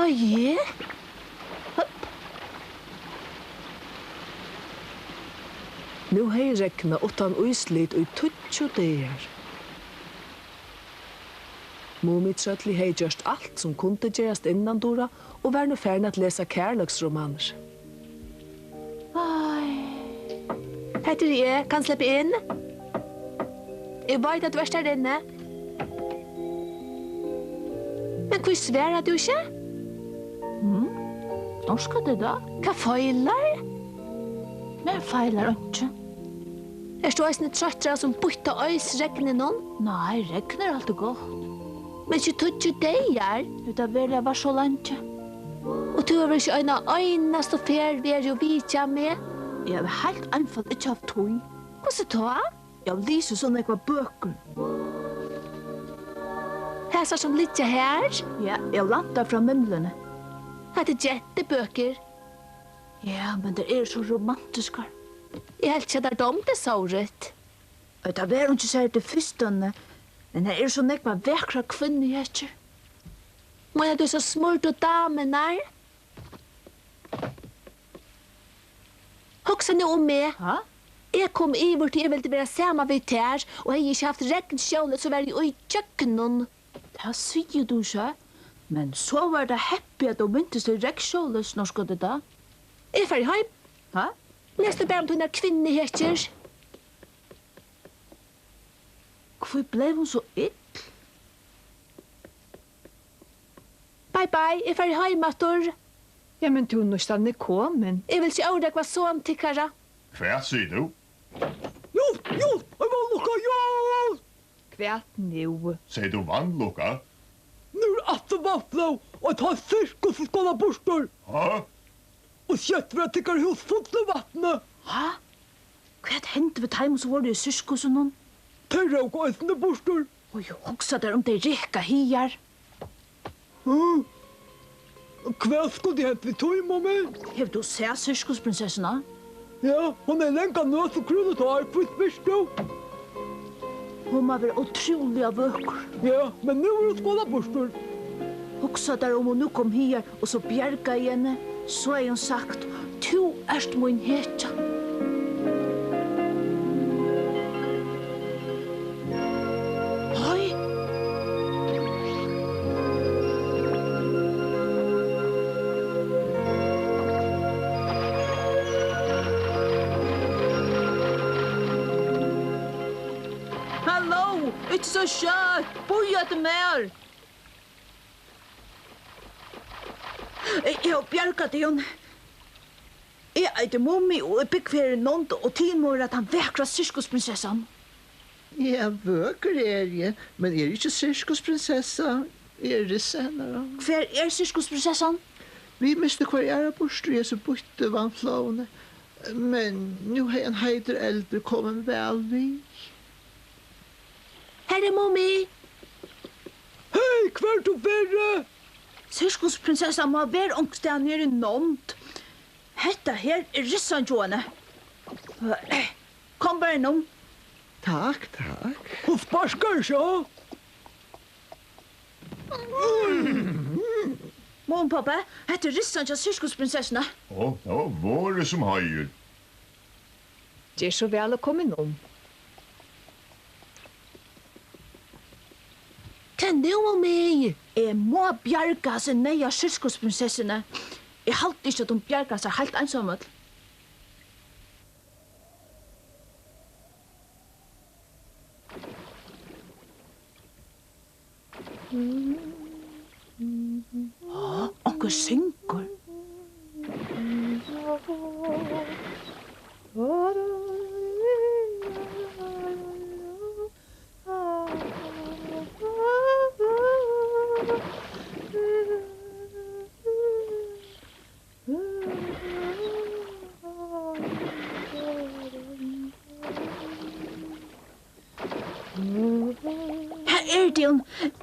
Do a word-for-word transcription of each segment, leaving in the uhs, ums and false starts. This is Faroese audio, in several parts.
Eg? Nú hevði regnað uttan íslit í tíggju dagar. Mumitrøllið hevði gjørt alt, sum kundi gerast innandura, og var nú farin at lesa kærleiksromanir. Ai. Hetta eri eg. Kann eg sleppa inn? Eg veit, at tú ert har inni. Men hví svarar tú ikki? Hm? Snorkar tú tá? Hvat feilar? Mær feilar einki. Ert tú eisini troyttur av sum býtta oysregninum? Nei, regn er altíð gott. Men ikki tíggju dagar? Hevur tað veruliga vart so leingi? Og tú hevur ikki eina einastu ferð verið og vitjað meg? Eg havi heilt einfalt ikki havt tíð. Hvussu tá? Eg havi lisið so nógvar bøkur. Hasar sum liggja har? Ja, eg havi lænt tær frá Mimluni. Hatta eru gentubøkur. Ja, men tær eru so romantiskar. Eg helt ikki, at tær dámdi sovorðið. Tað var einki serligt í fyrstani, men har eru so nógvar vakrar kvinnuhetjur. Meinar tú so smurdu damurnar? Hugsa nú um meg. Ha? Eg kom yvir, tí eg vildi vera saman við tær, og hevði eg ikki havt regnskjólið, so var eg ígjøgnum. Tað sigur tú ikki, men so var tað heppið, at tú mintist til regnskjólið, Snorkfrøkun. Eg fari heim. Ha? Les tú bara um tínar kvinnuhetjur. Hví bleiv hon so ill? Bei, bei, eg fari heim aftur. Ja, men tú, nussan er komin. Eg vil ikki órógva son tykkara. Hvat sigur tú? Hjálp, hjálp, ein vanlukka, hjálp! Hvat nú? Segði tú vanlukka? Nú er aftur vatnflóð, og eitt heilt sirkus skal burtur. Ha? Og skjótt verða tykkara hús full av vatni. Ha? Hvat hendi við teimum, sum vóru í sirkusinum? Tey róku eisini burtur. Og jú, hugsa tær, um tey reka higar. Hm? Hvat skuldi hent við tí, Mumi? Hevur tú sæð sirkusprinsessuna? Ja, hon hevur langa nøs og krúnut hár, hvítt, myrkt. Hon má vera ótrúliga vøkur. Ja, men nú er hon skolað burtur. Hugsa tær, um hon nú kom higar og so bjargaði henni, so hevði hon sagt: "Tú ert mín hetja." Oj. Halló, ikki so skjótt, bíða eftir mær. Eg, eg havi bjargað tygum. Eg eiti Mumi, og eg búgvi her í nánd, og tit mugu vera tann vakra sirkusprinsessan. Ja, vøkur eri eg, men eg eri ikki sirkusprinsessa. Eg eri rissa hennara. Hvar er sirkusprinsessan? Vit mistu hvørja aðra burtur í hesi býttu vatnflóðini. Men nú hevði ein heitur eldur komið væl við. Her er Mumi. Hey, hvar ert tú verið? Sirkusprinsessan má vera onkustaðni niðri í nánd. Hetta her er rissan hjá henni. Kom bara inn um. Takk, takk. Hon sparkar ikki, ha? Mumi, pápi, hetta er rissan hjá sirkusprinsessuni. Ó, tað var vorðið sum heiður. Ger so væl at koma inn um. Tað er nú um mig. Eg má bjarga hasi neyðars sirkusprinsessuni. Eg haldi ikki, at hon bjargar sær heilt einsamøll. Á, onkur syngur. Her eru tygum.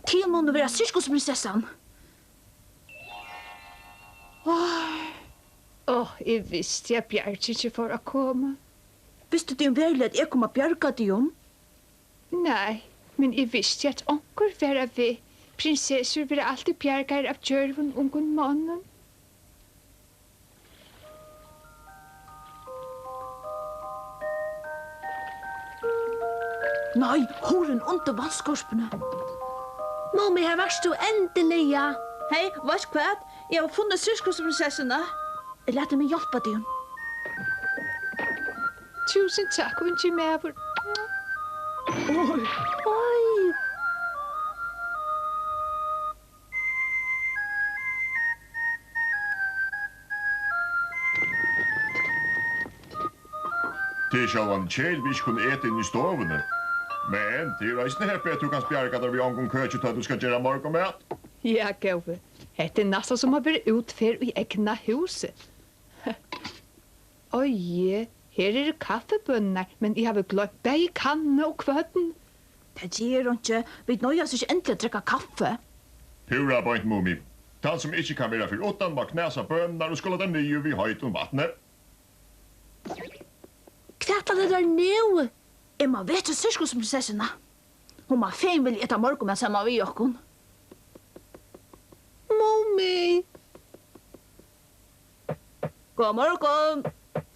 Tit munnu vera sirkusprinsessan. Áh, áh, eg visti, at Bjarki ikki fór at koma. Vistu tygum veruliga, at eg kom at bjarga tygum? Nei, men eg visti, at onkur var á veg. Prinsessur verða altíð bjargaðar av djørvum ungum monnum. Nei, hurðin undir vatnskorpuni. Mummi, her vart tú endiliga. Hey, veitst hvat? Eg havi funnið sirkusprinsessuna. Latið meg hjálpa tygum. Túsund takk, ungi maður. Oj. Oj. Tað er sjálvandi keðiligt, vit ikki kunnu eta inni í stovuni. Men tað er eisini heppið, at tú kanst bjarga tær við ongum køki, tá tú skal gera morgunmat. Ja, góði. Hetta er næstan sum at vera útferð í egna húsi. Oj, her eru kaffibønurnar, men eg havi gloymt bæði kannu og kvørn. Tað ger einki. Vit noyðast ikki endiliga at drekka kaffi. Púra beint, Mumi. Tann, sum ikki kann vera fyri uttan, má knasa bønurnar og skola tær niður við heitum vatni. Hvat halda tær nú? Eg má vekja sirkusprinsessuna. Hon má fegin vilja eta morgunmat saman við okkum. Mumi! Góðan morgun.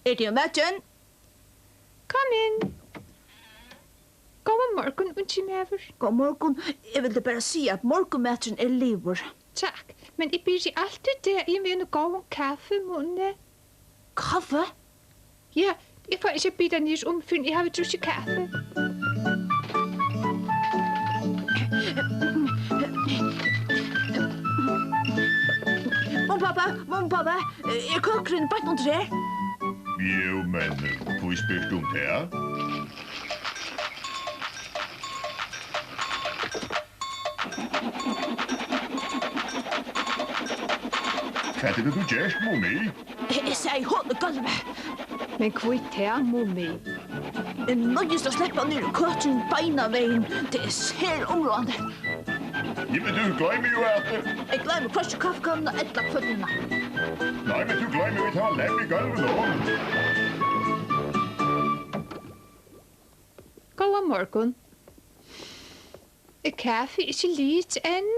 Er tað matur? Kom inn. Góðan morgun, ungi maður. Góðan morgun. Eg vildi bara siga, at morgunmaturin er liðugur. Takk, men eg byrji altíð dagin við einum góðum kaffimunni. Kaffi? Ja, eg fái ikki ein bita niður um, fyrr enn eg havi drukkið kaffi. Mamma, pápi, mamma, pápi, er køkurin beint undir her? Jú, men, eh, hví spyrt tú um tað? Hvat hevur tú gjørt, Mumi? Eg, eg segði hol í gólvið. Men hví tað, Mumi? Eg noyðist at sleppa niður í køkin beinanvegin. Tað er sera umráðandi. Ja, men tú gloymir jú at... Eg gloymi hvørki kaffikannuna ella kvørnina. Nei, men tú gloymir, vit hava lemm í gólvinum. Góðan morgun. Er kaffið ikki liðugt enn?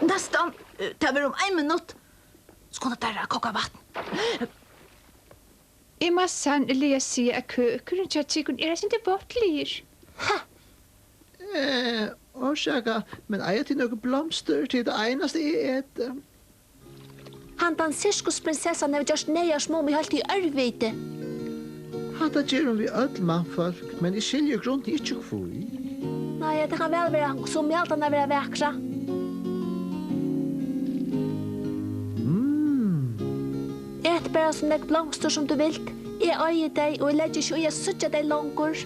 Næstan. Tað verður um ein minutt. Skunda tær at kóka vatn. Eg má sanniliga siga, at køkurin hjá tykkum er eitt sindur váttligur. Ha! Eh, orsaka, men eiga tit nøkur blomstur? Tað er tað einasta, eg eti. Handan sirkusprinsessan hevur gjørt neyðars Mumi heilt í ørviti. Hatta ger hon við øll mannfólk, men eg skilji í grundini ikki hví. Nei, tað kann væl vera, summi halda hana vera vakra. Mm. Et bara so nógv blomstur, sum tú vilt. Eg eigi tey, og eg leggi ikki í at síggja tey longur.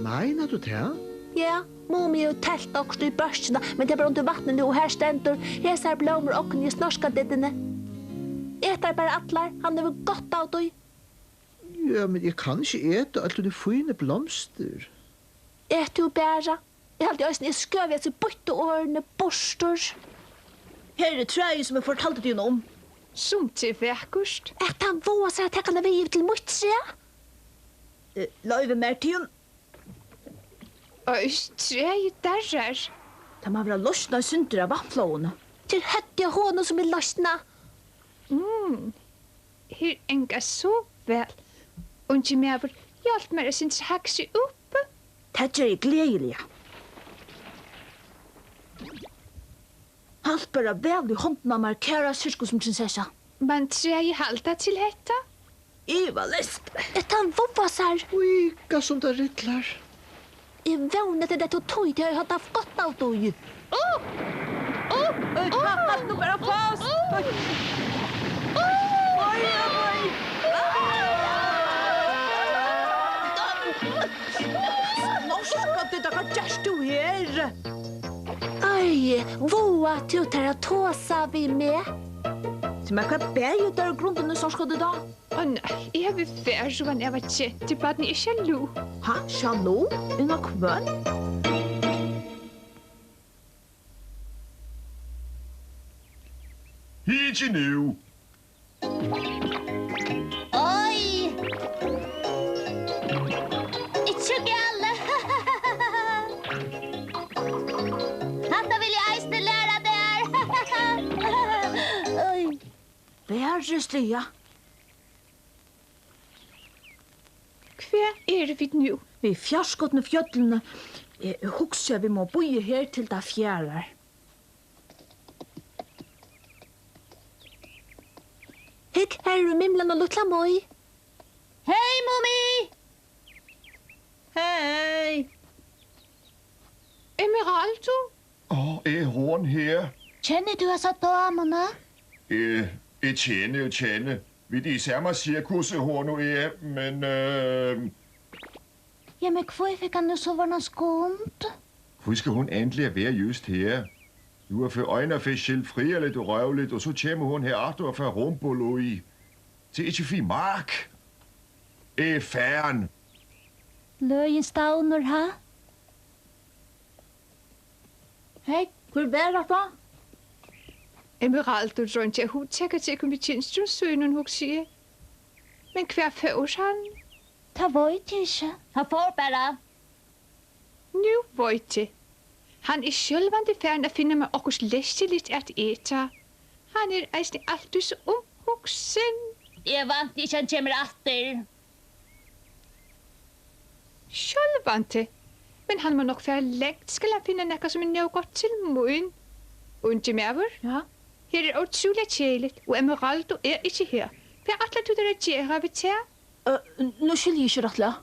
Meinar tú tað? Ja. Mumi hevur telt okkurt í bólkina, men tað er bara undir vatni nú, og har stendur: Hesar blómur ogni Snorkadidduni. Et tær bara allar, hann hevur gott av tí. Ja, men eg kann ikki eta øll tíni fínu blomstur. Et tú bara. Eg haldi eisini, eg skøvi hesi býttu orðini burtur. Her er træið, sum eg fortaldi tygum um. Sum tað er vakurt. At hann vágar sær at taka hana við yvir til mítt træ. Eh, loyvið mær, tygum. Oj, træið darrar. Tað má vera loysnað eitt sindur av vatnflóðinum. Tað er høvdið á honum, sum er loysnað. Mm, her angar so væl. Ungi maður, hjálp mær eitt sindur hægri upp. Tað geri eg gleðiliga. Halt bara væl í hondina á mær, kæra sirkusprinsessa. Man træið halda til hetta? Ivaleyst. Er tað hann vágar sær? Oj, hvat sum tað rillar. Eg vóni, at tað er tí, tað hevur hann havt gott av tí. Ó! Ó! Oj, ha-, halt nú bara fast. Oj. Oj, oj. Snorkadidda, hvat gert tú her? Ei, vágar tú tær at tosa við meg? Sum at hvat ber jú tær í grundini, Snorkadidda? Ó nei, eg havi varhugan av, at gentubarnið er sjalu. Ha, sjalu? Inn á hvønn? Hygg nú. Oj! Ikki galið. Hatta vil eg eisini læra teg. Ræðisliga. Hvar eru vit nú? Við fjarskotnu fjøllini. Eg hugsi, at vit mugu bíða her, til tað fjarar. Hygg, her eru Mimlan og Lítla Mý. Hey, Mumi! Hey! Emeraldo? Åh, er hon her? Kennir tú hasa damuna? Eh, eg kenni og kenni. Vit eru í sama sirkusi, hon og eg, men, eh, Jamen, hví fekk hann nú sovorðnan skund? Hví skal hon endiliga vera júst her? Nú er fyri eina ferð skilt friðarligt og røvligt, og so kemur hon her aftur og fær rumpul í. Tað er ikki fyri mark. Eg er farin. Løgin stavnur, ha? Hey, hvør var hatta? Emeraldo royndi at hugtaka tykkum við kynstum sínum, hugsi eg. Men hvar fór hann? Tað veit eg ikki. Hann fór bara. Nú veit eg. Hann er sjálvandi farin at finna mær okkurt leskiligt at eta. Hann er eisini altíð so umhugsin. Eg vænti ikki, hann kemur aftur. Sjálvandi. Men hann má nokk fara langt, skal hann finna nakað, sum er nóg gott til mín. Ungi maður. Ja? Her er ótrúliga keðiligt, og Emeraldo er ikki her. Hvat ætlar tú tær at gera við tað? Ø, nú skilji eg ikki rættiliga.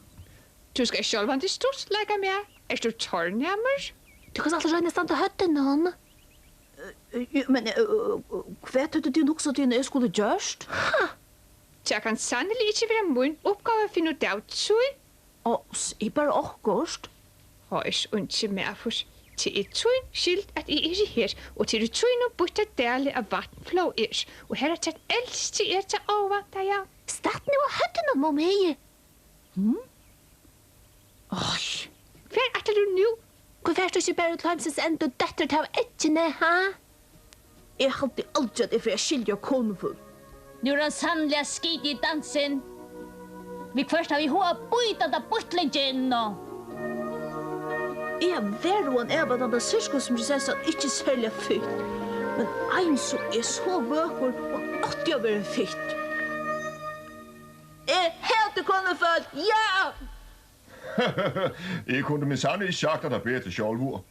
Tú skalt sjálvandi stuttleika mær. Ert tú tornæmur? Tú kanst altíð royna at standa á høvdinum. Ø, ø, men, ø, ø, ø, hvat høvdu tygum hugsað, tygum, eg skuldi gjørt? Ha! Tað kann sanniliga ikki vera mín uppgáva at finna út av tí. Á, sig bara okkurt. Hoyr, ungi maður, tað er tín skyld, at eg eri her, og tað er í tínum býtta dali, at vatnflóð er, og harafturat elski eg tað óvæntaða. Statt nú á høvdinum, Mumi. Hm? Oy. Hvar ætlar tú nú? Hví fert tú ikki bara út til heimsins enda og dettur tað av eggini, ha? Eg haldi aldri, at eg fari at skilja konufólk. Nú er hann sanniliga skitin í dansin. Viðhvørt havi eg hug at bíta handa býttlingin og Eg havi varhugan av, at handa sirkusprinsessan ikki er serliga fitt. Men ein sum er so vøkur, hon átti at vera fitt. Eg hati konufólk, ja! Eg kundi minnsann ikki sagt hatta betri sjálvur.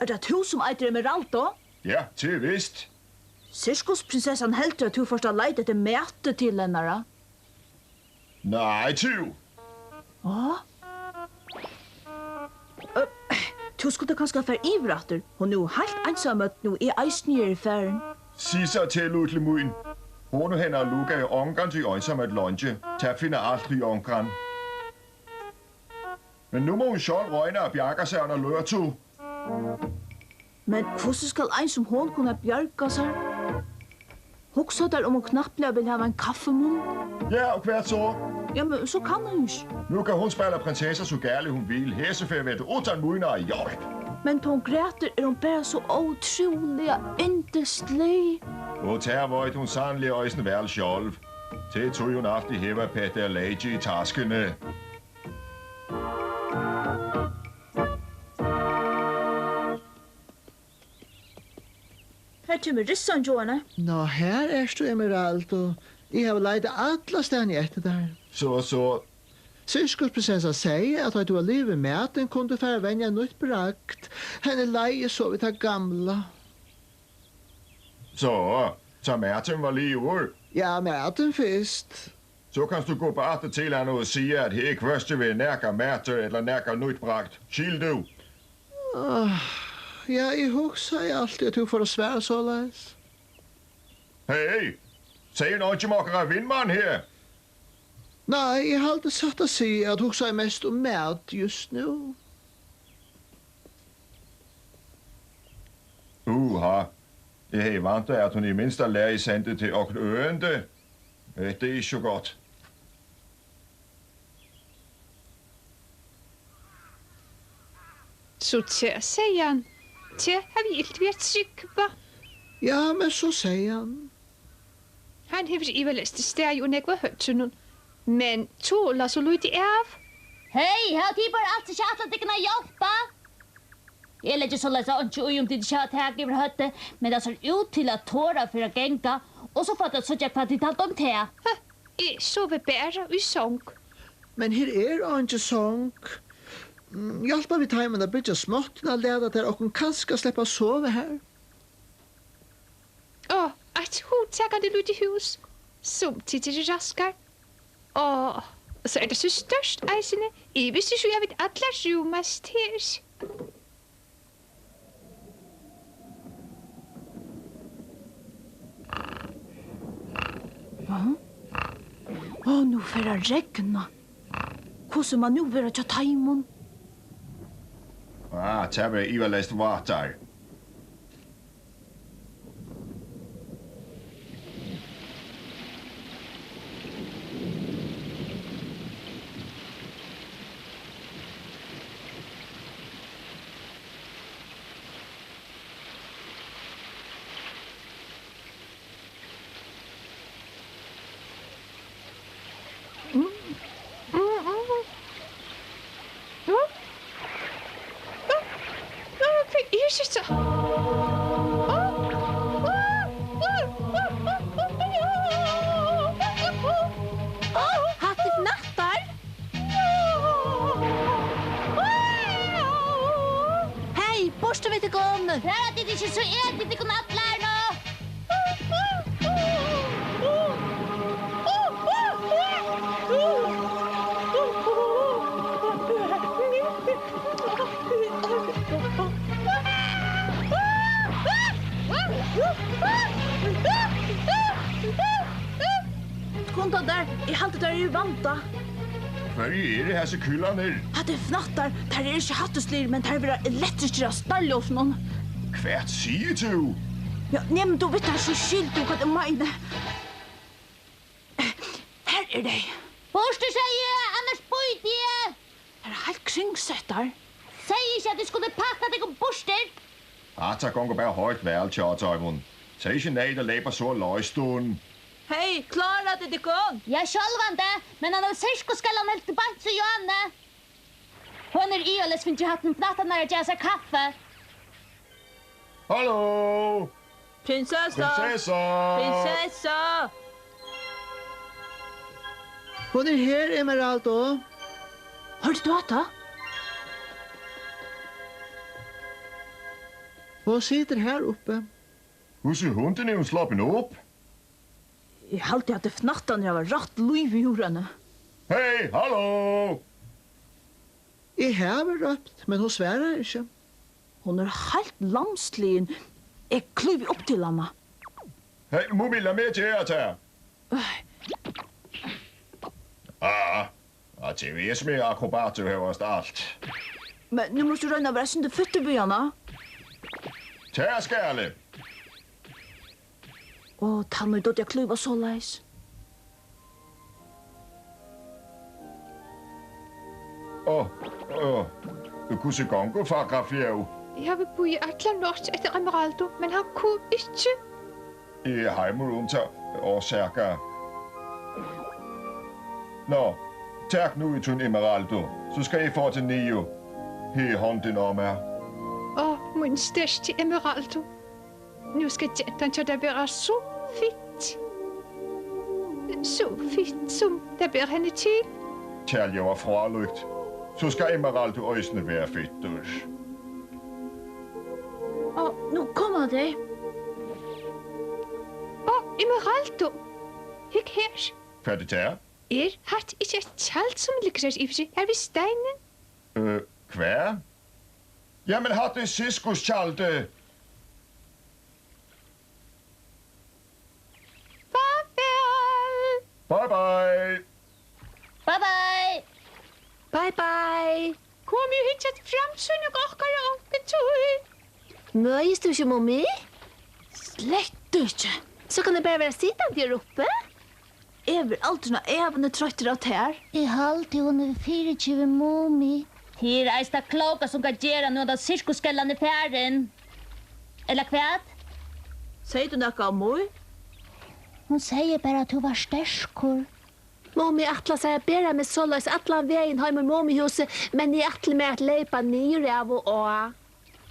Er tað tú, sum eitur Emeraldo? Ja, tað er vist. Sirkusprinsessan heldur, at tú fórt at leita eftir mati til hennara. Nei, tú. Á? Ø, tú skuldi kanska fara yvir aftur. Hon er jú heilt einsamøll, nú eg eisini eri farin. Sig so til, lítli mín. Hon og hennar lugaðu ongantíð einsamøll leingi. Tað finnur altíð onkran. Men nú má hon sjálv royna at bjarga sær eina løtu. Men hvussu skal ein sum hon kunna bjarga sær? Hugsa tær, um hon knappliga vil hava ein kaffimunn? Ja, og hvat so? Ja, men so kann hon ikki. Nú kann hon spæla prinsessa so galið hon vil. Hesuferð verður tað uttan mína hjálp. Men tá hon grætur, er hon bara so ótrúliga yndislig. Og tað veit hon sanniliga eisini væl sjálv. Tað er tí, hon altíð hevur eitt petti av leyki í taskuni. Her kemur rissan, Johanna. Ná, her ert tú, Emeraldo. Eg havi leitað allastaðni eftir tær. So, so. Sirkusprinsessan segði, at tá tú var liðugur við matin, kundi tú fara at venja nýtt bragd. Henni leiðist so við tað gamla. So, tá maturin var liðugur? Ja, maturin fyrst. So kanst tú guppa aftur til hana og siga, at her hvørki verður nakar matur ella nakað nýtt bragd. Skilur tú? Ah, ja, eg hugsaði altíð, at tú fór at svara soleiðis. Hey, segði hon einki um okkara vinmann her? Nei, eg haldi satt at siga, at hugsaði mest um mat júst nú. Uha, eg hevði væntað, at hon í minsta lagi sendi teg okkurt ørindi. Hetta er ikki so gott. So tað segði hann. Tað havi eg ilt við at trúgva. Ja, men so segði hann. Hann hevur ivaleyst staðið ov nógv á høvdinum, men tola so lítið av. Hey, hava tit bara als ikki ætlað tykkum at hjálpa? Eg leggi soleiðis einki í, um tit ikki hava tak yvir høvdið, men tað sær út til, at Tora fer at ganga, Og so fáa tit at síggja, hvat tit halda um tað. Ha, eg sovi bara í song. Men her er eingin song. Mm, hjálpa vit teimum at byggja smáttuna, lata tær okkum kanska sleppa at sova har. Á, eitt hugtakandi lítið hús, sum tit eru raskar. Á, so er tað so stórt eisini. Eg visti ikki, at vit allar rúmast her. Á, nú fer at regna. Hvussu man nú vera hjá teimum? Á, tað verður ivaleyst vátt har. Hvat er hetta? Hey, burtur við tykkum! Fara tit ikki, so eti eg tykkum allar nú! Skunda tær, eg haldi, tær eru í vanda. Hvørjir eru hasir kúlarnir? Hatta eru fnattar. Teir eru ikki hættisligir, men teir verða elektriskir av starljósunum. Hvat sigur tú? Ja, nemur tú við teir, so skilur tú, hvat eg meini. Her eru tey. Burtur, sigi eg, annars bíti eg. Teir eru heilt kringsettar. Segði ikki, at eg skuldi pakka tykkum burtur? Hatta gongur bara heilt væl hjá teimum. Tað er ikki neyðugt at leypa so leystum. Hey, klára tit tykkum? Ja, sjálvandi, men hann hevur sirkusskellan heldur beint í áni. Hon er ivaleyst fingið hatt um knattarnar at gera sær kaffi. Halló! Prinsessa! Prinsessa! Prinsessa! Hon er her, Emeraldo. Hoyrdi tú hatta? Hon situr har uppi. Hvussu hundin er hon sloppin upp? Eg haldi, at fnattarnir hava rætt lívið úr henni. Hey, halló! Eg havi rópt, men hon svarar ikki. Hon er heilt lamsligin. Eg klívi upp til hana. Hey, Mumi, lat meg gera tað. Øy. Ah, og til við sum er akrobatur hóast alt. Men nú mást tú royna at vera eitt sindur fittur við hana. Tað skal eg. Ó, tann ið dugdi at klíva soleiðis. Ó, ó, hvussu gongur, fagra frú? Eg havi bíðað alla nátt eftir Emeraldo, men hann kom ikki. Eg heimur um tað orsaka. Nå, tak nú í tín Emeraldo, so skal eg fáa teg niður. Her er hondin á mær. Ó, mín sterki Emeraldo. Nú skal gentan hjá tær vera so fitt. So fitt, sum tað ber henni til. Tað ljóðar frálíkt. So skal Emeraldo eisini vera fittur. Ó, nú koma tey. Ó, Emeraldo. Hygg her. Hvat er tað? Er hatta ikki eitt tjald, sum liggur her yviri, har við steinin? Øh, hvar? Jamen, hatta er sirkustjaldið. Farvæl. Bye, bye. Bye, bye. Bye, bye. Komið og hyggið eftir framsýning okkara onkuntíð. Møðist tú ikki, Mumi? Slett ikki. So kann eg bara vera sitandi her uppi. Eg verði aldrin á ævini troyttur av tær. Eg haldi, hon hevur fyrigivið Mumi. Tað er eisini tað klókasta, hon kann gera, nú at sirkusskellan er farin. Ella hvat? Segði tú nakað um Mumi? Hon segði bara, at tú var sterkur. Mumi ætlar sær at bera meg soleiðis allan vegin heim í Mumihúsið, men eg ætli mær at leypa niður av og á.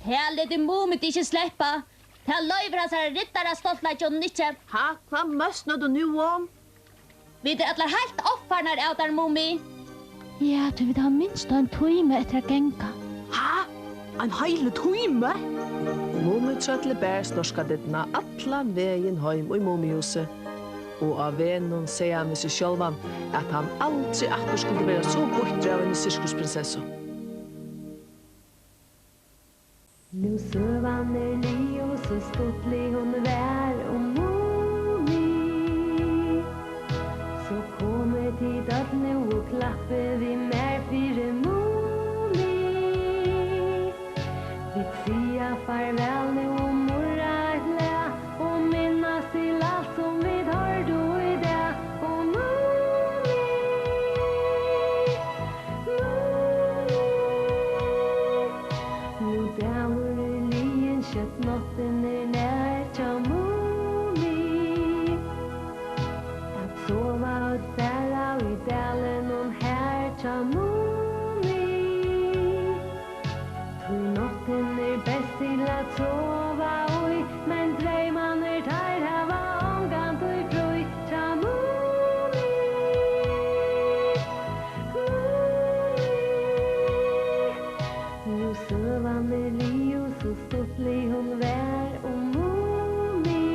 Tað letur Mumi teg ikki sleppa. Tað loyvir hansara riddarastoltleiki honum ikki. Ha, hvat møsnar tú nú um? Vit eru allar heilt ovfarnar av tær, Mumi. Ja, tí vit hava minst ein tíma eftir at ganga. Ha? Ein heilur tími? Mumitrøllið bar Snorkadydduna allan vegin heim í Mumihúsið, og á vegnum segði hann við seg sjálvan, at hann aldri aftur skuldi vera so býttur av eini sirkusprinsessu. Nú søgan er liðug, so stuttlig hon var um Mumi. So komið tit øll nú og klappið við mær fyri Mumi. Vit siga farvæl nú og murra eitt lag og minnast til alt, sum vit hoyrdu í dag. Og Mumi, Mumi, nú dagur er liðin, skjótt náttin er nær hjá Mumi. At sova øll bara í dalinum her hjá Mumi. Tí náttin er best til at sova í, men dreymarnir, teir hava ongantíð frí hjá Mumi. Mumi. Nú søgan er liðug, so stuttlig hon var um Mumi.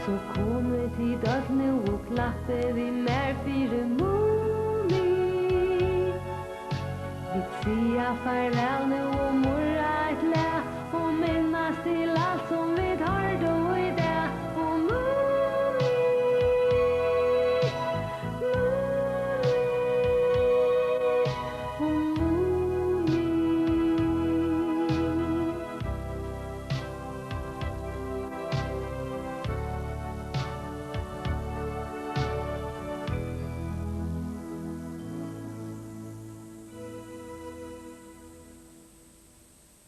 So komið tit øll nú og klappið við mær fyri Mumi. Vit siga farvæl